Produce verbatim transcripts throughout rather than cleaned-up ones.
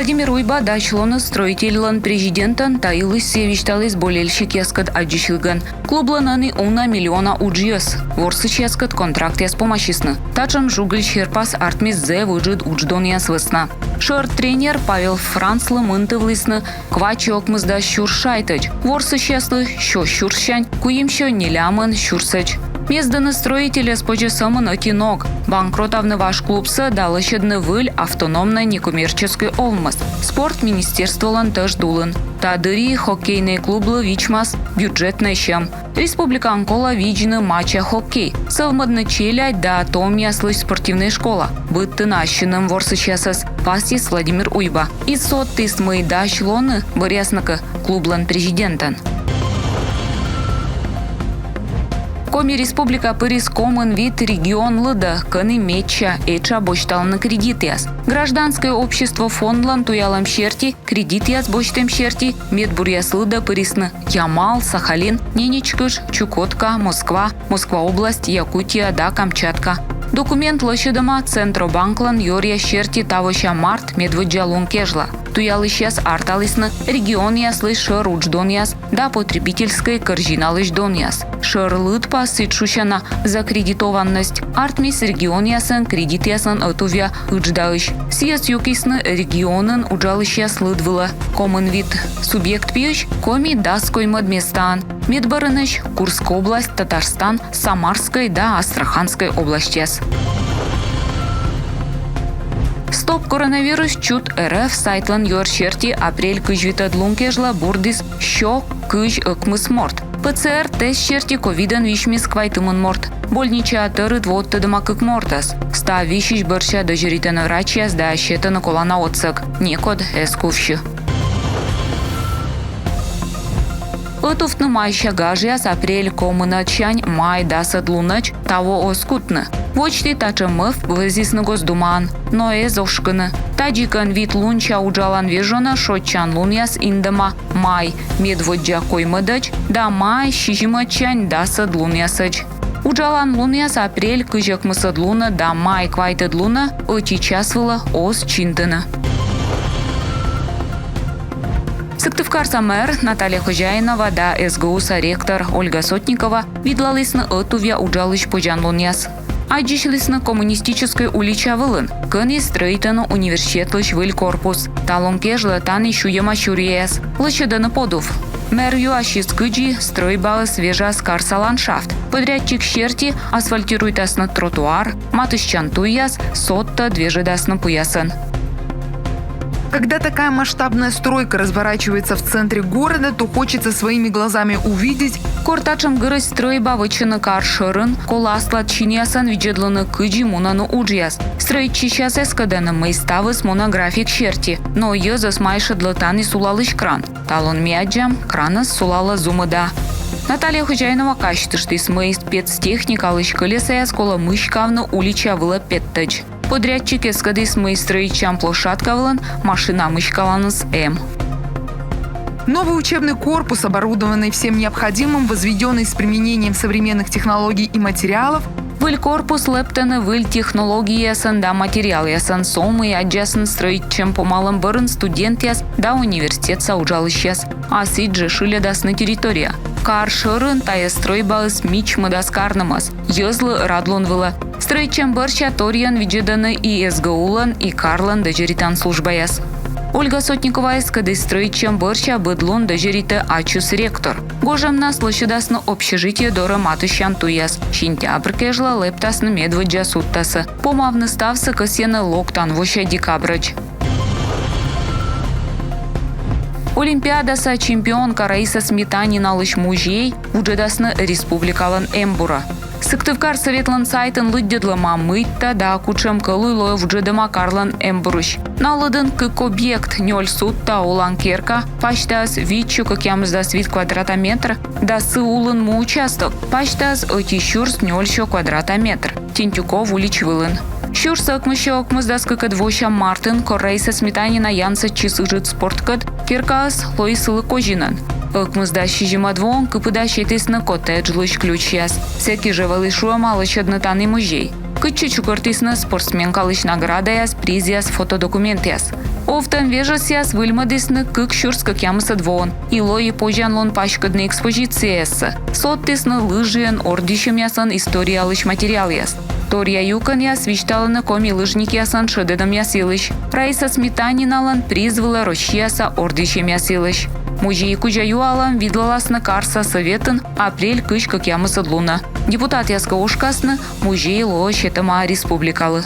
Владимир Уйба дась лоны «Строительлӧн» президентӧн. Та йылысь сійӧ висьталіс болельщикъяскӧд аддзысьлігӧн. Клублӧн ӧні уна миллиона уджйӧз. Ворсысьяскӧд контрактъяс помасисны. Татшӧм жугыль серпас артмис зэв ыджыд удждонъяс вӧсна. Шӧр тренер Павел Францлы мынтывлісны квайтсё ӧкмысдас сюрс шайтӧдз, ворсысьяслы сё сюрссянь куимсё нелямын сюрсӧдз. Мездыны «Строительӧс» позьӧ сӧмын ӧти ног: банкротавны важ клубсӧ да лӧсьӧдны выль автономнӧй некоммерческӧй овмӧс спорт министерстволӧн тӧжд улын. Та дырйи хоккейнӧй клублы вичмас бюджетнӧй сьӧм. Республикаын колӧ видзны мача хоккей, сӧвмӧдны челядь да томъяслысь спортивнӧй школа, быдтыны ассьыным ворсысьясӧс, пасйис Владимир Уйба. И содтіс, мый дась лоны, бӧръясны кӧ, клублӧн президентӧн. Коми Республика пырис комын вит регион лыдӧ, кӧні медся этша босьталӧны кредитъяс. Гражданскӧй общество фондлӧн туялӧм серти, кредитъяс босьтӧм серти медбуръяс лыдӧ пырисны Ямал, Сахалин, Ненечкыш, Чукотка, Москва, Москва область, Якутия да Камчатка. Документ лӧсьӧдӧма Центробанклӧн юӧръяс серти тавося март медводдза лун кежлӧ. Туялысьяс арталісны регионъяслысь шӧр удждонъяс да потребительскӧй корзиналысь донъяс. Шӧр лыдпас, сідз шусяна закредитованность, артмис регионъясын кредитъяслӧн ӧтувъя ыдждаысь. Сійӧс юкисны регионын уджалысьяс лыд вылӧ. Комын вит субъект пиысь Коми дас коймӧд местаын. Медбӧрынӧсь Курск область, Татарстан, Самарскӧй да Астраханскӧй областьяс. Стоп коронавирус чут РФ сайтлӧн юӧр серти апрель кызь витӧд лун кежлӧ бурдіс сё кызь ӧкмыс морт. ПЦР-тест серти ковидӧн висьмис квайтымын морт. Больничаӧ тӧрыт воӧдтӧдӧма кык мортӧс. Став висьысь бӧрся дӧзьӧритӧны врачьяс да сетӧны колана отсӧг. Некод эз кувсьы. Ӧтувтны майся гажъяс апрель комынӧдсянь май дасӧд лунӧдз таво оз кутны. Водзті татшӧм мӧвп вӧзйисны Госдумаын, но эз ошкыны. Тадзикӧн вит лунся уджалан вежонӧ шойччан лунъяс индӧма май медводдза коймӧдӧдз да май сизимӧдсянь дасӧд лунъясӧдз. Уджалан лунъяс апрель кызь ӧкмысӧд лунӧ да май квайтӧд лунӧ ӧти час вылӧ оз чинтыны. Сыктывкарса мэр Наталья Хозяинова да СГУ-са ректор Ольга Сотникова видлалісны ӧтувъя уджалысь позянлунъяс. Аддзысьлісны Коммунистическӧй улича вылын, кӧні стрӧитӧны университетлысь выль корпус. Та лун кежлӧ тані сюйӧма сюръяяс, лӧсьӧдӧны подув. Мэр юасис, кыдзи стрӧйбаыс вежас карса ландшафт. Подрядчик серти асфальтируйтасны тротуар, матыстчан туйяс, содтӧд вежӧдасны пуясӧн. Когда такая масштабная стройка разворачивается в центре города, то хочется своими глазами увидеть. Кор татшӧм гырысь стрӧйба вӧчӧны кар шӧрын, колӧ аслад синъясӧн видзӧдлыны, кыдзи мунӧны уджъяс. Стрӧитчысьяс эскӧдӧны, мый ставыс мунӧ график серти, но йӧзӧс майшӧдлӧ тані сулалысь кран. Талун ми аддзам, краныс сулалӧ зумыд да. Наталья Хозяинова казьтыштіс, мый спецтехникалысь кӧлесаяс колӧ мыськавны улича вылӧ петтӧдз. Подрядчик эскӧдіс, мый стрӧитчан площадка вылын машина мыськаланыс эм. Новый учебный корпус, оборудованный всем необходимым, возведенный с применением современных технологий и материалов. Выль корпус лэптӧны выль технологияясӧн да материалъясӧн, со мый аддзасны стрӧитчӧм помалӧм бӧрын студентъяс да университетса уджалысьяс. А сідзжӧ шыльӧдасны территория. Кар шӧрын тайӧ стрӧйбаыс мичмӧдас карнымӧс йӧзлы радлун вылӧ. Стрӧитчӧм бӧрся торйӧн видзӧдӧны и СГУ-лӧн, и карлӧн дӧзьӧритан службаяс. Ольга Сотникова эскӧдіс, стрӧитчӧм бӧрся быд лун дӧзьӧритӧ ачыс ректор. Гожӧмнас лӧсьӧдасны общежитие дорӧ матыстчан туйяс. Сентябрь кежлӧ лэптасны медводдза судтасӧ. Помавны ставсӧ кӧсйӧны локтан вося декабрӧдз. Олимпиадаса чемпионка Раиса Сметаниналысь музей вуджӧдасны республикалӧн эмбурӧ. Сыктывкар Сӧветлӧн сайтын лыддьӧдлӧма, мыйта да кутшӧм кӧлуй лоӧ вуджӧдӧма карлӧн эмбурысь. На лыдын кык объект: нёль судта олан керка, пасьтаыс витсё кӧкъямысдас вит квадрата метр, да сы улын му участок, пасьтаыс ӧти сюрс нёльсё квадрата метр. Тентюков улич вылын. Сюрс ӧкмыссё ӧкмысдас кыкӧд вося мартын, кор Раиса Сметанина янсӧдчис ыджыд спорткӧд, керкаыс лои сылы козинӧн. Ӧкмысдас сизимӧд воын кыпыда сетісны коттеджлысь ключьяс. Сэки жӧ вӧлі шуӧма лӧсьӧдны тані музей, кытчӧ чукӧртісны спортсменкалысь наградаяс, призъяс, фотодокументъяс. Овтӧм вежӧсъяс выльмӧдісны кык сюрс кӧкъямысӧд воын и лои позянлун паськӧдны экспозицияяссӧ. Содтісны лыжиӧн ордйысьӧмъяслӧн историялысь материалъяс. Торъя юкӧнъяс висьталӧны коми лыжникъяслӧн шедӧдӧмъяс йылысь, Раиса Сметаниналӧн приз вылӧ Россияса ордйысьӧмъяс йылысь. Музей кузя юалӧм видлаласны карса сӧветын апрель кызь кӧкъямысӧд лунӧ. Депутатъяс кӧ ошкасны, музей лоӧ сетӧма республикалы.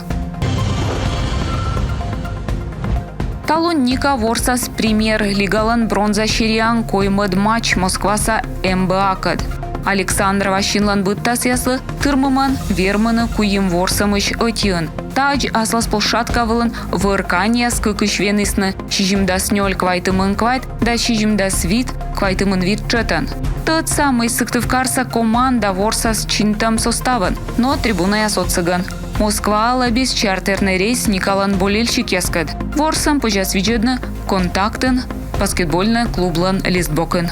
Талун «Ника» ворсас Премьер-лигалӧн бронза серияын коймӧд матч Москваса МБА-кӧд. Александр Васинлӧн быдтасъяслы тырмымӧн вермыны куим ворсӧмысь ӧтиын. Таӧдз аслас площадка вылын вӧр каньяс кыкысь венісны сизимдас нёль квайтымын квайт да сизимдас вит квайтымын вит тшӧтӧн. Тӧдса, мый сыктывкарса команда ворсас чинтӧм составӧн, но трибунаяс отсӧгӧн. Москваӧ лэбис чартернӧй рейс «Никалӧн» болельщикъяскӧд. Ворсӧм позяс видзӧдны «Контактын» баскетбольнӧй клублӧн листбокын.